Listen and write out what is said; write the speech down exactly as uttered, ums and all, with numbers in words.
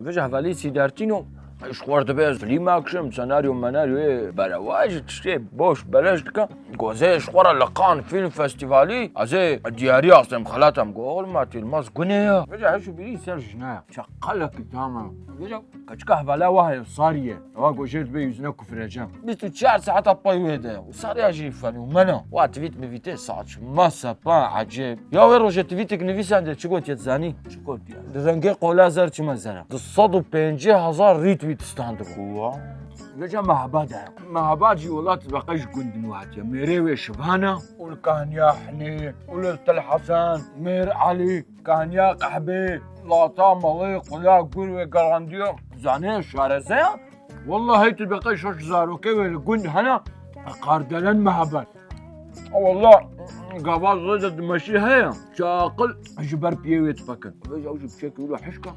Vêca hevalî Sîdertîno, ji xwe re dibe ez fîlm akişim, senaryo menaryoyê berewa ji tiştê boş beleş dikim. Gozê ji xwe re li Cannes Film Festîvalî, ez ê diyarî astêm xelatem. Go, oğlum, Atîl, maz gune ya. Vêca heş û bîrî ser jina ya. Çaqalekî tam e. Vêca keçika hevala wa heye, Sarî ye. Ewa go jê dibe yüzüne küfüreceğim. Bîst û çar saeta pey wê de. Û Sarî ya jî fenomena. Wa tweet mivîtê saçma sapan, ecêb. Ya wê rojê tweetek nivîsandê çi gotiye dizanî? Çi gotiye? Di rengê qola zer çima zer e? Du sed û pêncî hezar retweet standibû. Wa. Vêca Mehabad e. Mehabad jî welat beqe ji gundin hatiye. Mêrê wê Şivana. Û li Kahniya Hinê. Û li Til Hesen. Mêr Elî. Kahniya Qehbê. Lata Malê. Qula Gur wê garandiyo. Zanê şareze ya. Wallahî tu beqe şaş zarokê wê li gund hene. Kardelen Mehabad. Wallah, gava zêde dimeşî heye. Çaqil ji ber piyê wê dipekin. Vêca ew jî piçekî wilo hişka.